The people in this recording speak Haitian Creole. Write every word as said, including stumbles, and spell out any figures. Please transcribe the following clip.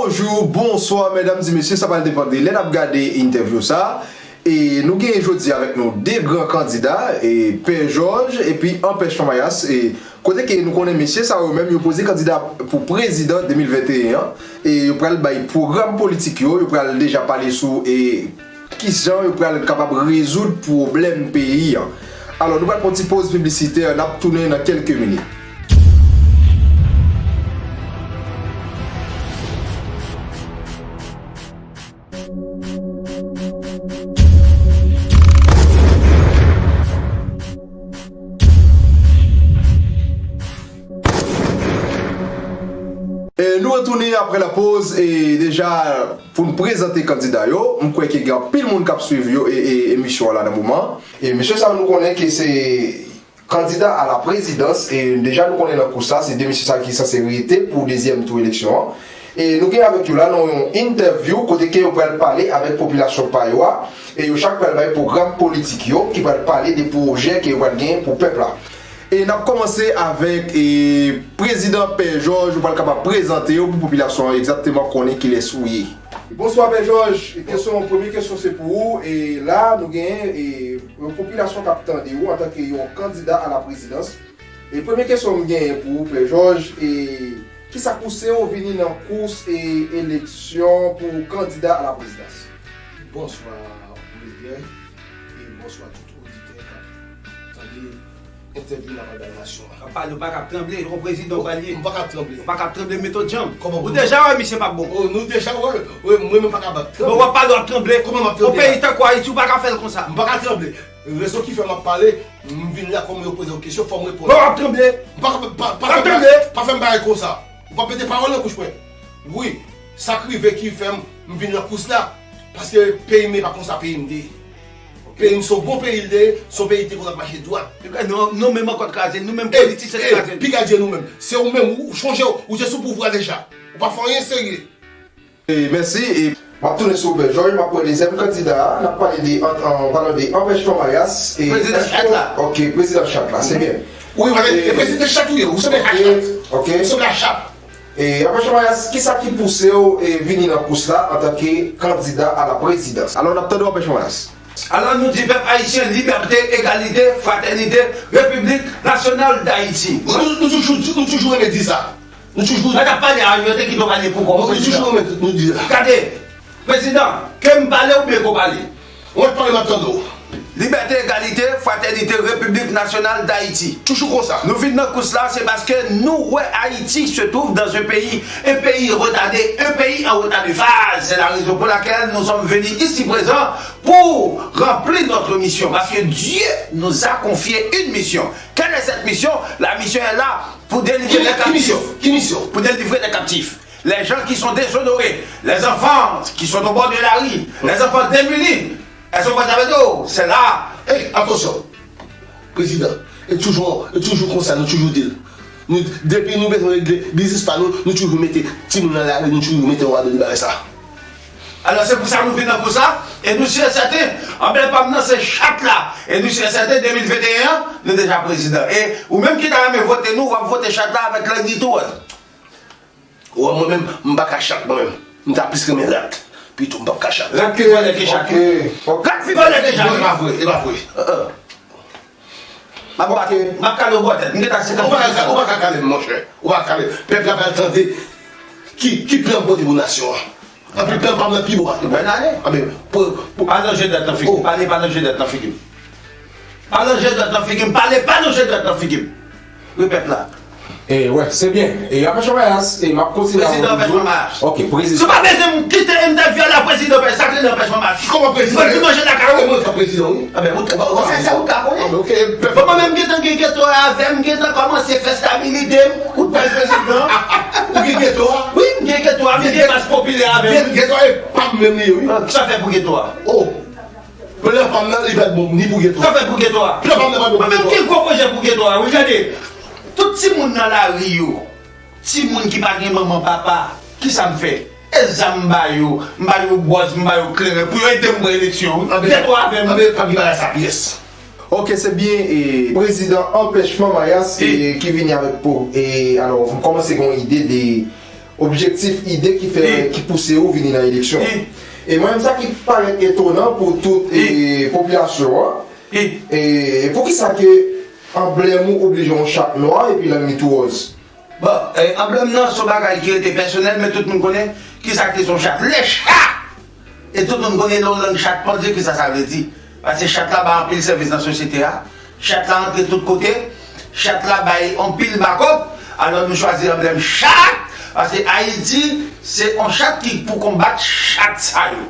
Bonjou, bonswa, medam e mesye, sa pral depann de lè n ap gade entèvyou sa. E nou gen jodi avèk nou de gran kandida, e Pè Jòj epi Anpèch Fanmayas, e kote ke nou konnen mesye sa yo menm yo poze kandida pou prezidan de mil venteyen an, e yo pral bay pwogram politik yo, yo pral deja pale sou, e kijan yo pral kapab rezoud pwoblèm peyi an. Alò, nou pral pran ti poz piblisitè, n ap tounen nan kèlke minit. E nou retounen apre la poz, e deja pou n prezante kandida yo, m kwè ke gen anpil moun k ap swiv yo, e, e, emisyon an la nan moman. E mesye sa yo nou konnen ke se kandida a la prezidans, e deja nou konnen nan kous la, se de mesye sa ki sanse rete pou dezyèm tou eleksyon an. E nou gen avèk yo la nan yon entèvyou kote ke yo pral pale avèk popilasyon pa yo a, e yo chak pral bay pwogram politik yo ki pral pale de pwojè ke yo pral genyen pou pèp la. E n ap kòmanse avèk, e, prezidan Pè Jòj, ou pral kapab prezante w pou popilasyon an egzakteman konnen kilès ou ye. Bonswa Pè Jòj, kesyon, premye kesyon se pou ou, e la nou genyen, e, yon popilasyon k ap tande w antanke yon kandida a la prezidans. E premye kesyon m genyen pou ou, Pè Jòj, e kisa k pouse w vini nan kous, e, eleksyon pou kandida a la prezidans? Bonswa, Wilguer, e bonswa tout oditè k ap tande entèvyou n ap bay nasyon an. W ap pale, w pa ka ap tranble, yon prezidan w pral ye. M pa ka ap tranble. W pa ka ap tranble, mete w djanm. Kòman pou... Ou deja wè misye p ap bon. Oh, nou deja wè, wè, mwen menm pa ka ap tranble. Bon, w ap pale, w ap tranble. Kòman m ap tranble? Yon peyi tankou Ayiti, w pa ka fè l konsa. M pa ka tranble. Rezon ki fè m ap pale, m vin la kòm yo poze yon kesyon, fò m reponn. Bon, w ap tranble. M pa ka, pa, pa fè m, pa fè m bagay konsa. Ou p ap mete pawòl nan bouch mwen. Wi, sa k rive ki fè m, m vin nan kous la. Paske peyi m e pa konsa peyi m te ye. Peyi m se yon bon peyi l te ye, se yon peyi ki te konn ap mache dwat. Nou, nou menm ankò t kraze, nou menm politisyen t kraze. Piga Dye nou menm. Se ou menm, ou, ou chonje, ou te sou pouvwa deja. Ou pa fè anyen serye. E, mèsi. E, m ap tounen sou Pè Jòj, m ap pran dezyèm kandida a. N ap pale de, an, an palan de Anpèch Fanmayas. E, prezidan chat la. Ok, prezidan chat la, se byen. Wi, e, e prezidan chat ou ye, ou sanble a chat. Ok. Ou sanble a chat. E, Anpèch Fanmayas, kisa ki pouse w, e, vini nan kous la antanke kandida a la prezidans? Alò, n ap tande w, Anpèch Fanmayas. Alò, nou di pèp ayisyen, libète, egalite, fratènite, Repiblik Nasyonal Dayiti. Nou, nou, nou toujou, nou toujou renmen di sa. Nou toujou... Lè n ap pale a, yo te kite w pale pou kò w, prezidan. Nou toujou renmen nou di sa. Gade, prezidan, ke m pale oubyen ke w pale? Ou mèt pale, m ap tande w. Liberté, égalité, fraternité, République nationale d'Haïti. Toujou konsa. Nou vin nan kous la, se paske nou wè Haïti se trouve dans un pays, un pays retardé, un pays en retard de phase. C'est la raison pour laquelle nous sommes venus ici présents pour remplir notre mission. Parce que Dieu nous a confié une mission. Quelle est cette mission? La mission est là pour délivrer les captifs. Ki misyon? Ki misyon? Pour délivrer les captifs. Les gens qui sont déshonorés, les enfants qui sont au bord de la rue, les enfants démunis. Èske w konn sa vle di? Se la. Ey, atansyon. Prezidan, e toujou, e toujou konsa, nou toujou di l. Nou, depi nou bezwen regle biznis pa nou, nou toujou mete timoun nan lari, nou toujou mete yo adan de bagay sa. Alò, se pou sa nou vin nan kous la, e nou si e sèten, anblèm pa m nan se chat la, e nou si e sèten, de mil venteyen an, nou deja prezidan. E ou menm ki ta renmen vote nou, w ap vote chat la avèk lang li tou, wè. Wè, mwen menm, m pa ka chat, mwen menm. M ta plis renmen rat. Pito, m p ap ka chat. Rat pi vòlè ke chat. Ok, ok. Rat pi vòlè ke chat. Bon, e pa vre, e pa vre. An, an. M ap bat, m ap kale w bò tèt. M gentan se... Ou pa ka, ou pa ka kale m, monchè. Ou pa ka kale m. Pèp la pral tande ki, ki plan m pote pou nasyon an. Anpi plan pa m nan pi bon pase. Bòn ane. Anpi, pou, pou... Pa lanje dwèt nan figi m. Oh. Pale pa lanje dwèt nan figi m. Pa lanje dwèt nan figi m. Pale pa lanje dwèt nan figi m. Wi, pèp la. E, wè, se byen. E, Anpèch Fanmayas, e, m ap kontinye avè w toujou. Prezidan Anpèch Fanmayas. Ok, prezidan. Si w pa bezwen m kite entèvyou a la, prezidan Anpèch, sa k rele Anpèch Fanmayas. Kòman prezidan? Mwen di manje lakay ou. Mwen se prezidan, wi. A ben, ou, ou, ou, se sa ou ka konnen. A ben, ok, pèp. Bon, mwen menm gentan gen geto a avè m, gentan kòmanse fè stabilite m. Ou t pral prezidan. Ou gen geto a? Wi, m gen geto a, m gen baz popilè avè m. Gen, geto a e pa m menm li ye, wi. Ah, sa fè pou geto a. Oh. Plan pa m nan, li pa t bon ni pou geto a. Sa fè pou geto a. Plan pa m nan pa t bon pou geto a. Mwen menm gen gwo pwojè pou geto a, wi, gade. Tout timoun nan lari yo, timoun ki pa gen manman, papa, kisa m fè? E zam m ba yo, m ba yo bwòz, m ba yo kleren, pou yo ede m pran eleksyon, wi. Anben, geto a avè m. Anben, pa gen bagay sa pyès. Ok, se byen, e, prezidan Anpèch Fanmayas, e, ki vini avèk po-, e, alò, m kòmanse gen yon ide de objektif, ide ki fè, ki pouse ou vini nan eleksyon. E mwen menm, sa ki parèt etonan pou tout e, popilasyon an, e poukisa ke anblèm ou oblije yon chat nwa epi lang li tou wòz? Bon, e, anblèm nan se yon bagay ki rete pèsonèl, men tout moun konnen kisa ki se yon chat. Le chat! E tout moun konnen lè yon lang chat pandye, kisa sa vle di. Paske chat la bay anpil sèvis nan sosyete a. Chat la antre tout kote. Chat la bay anpil bakòp. Alò nou chwazi anblèm chat. Paske Ayiti, se yon chat ki pou konbat chat sa yo.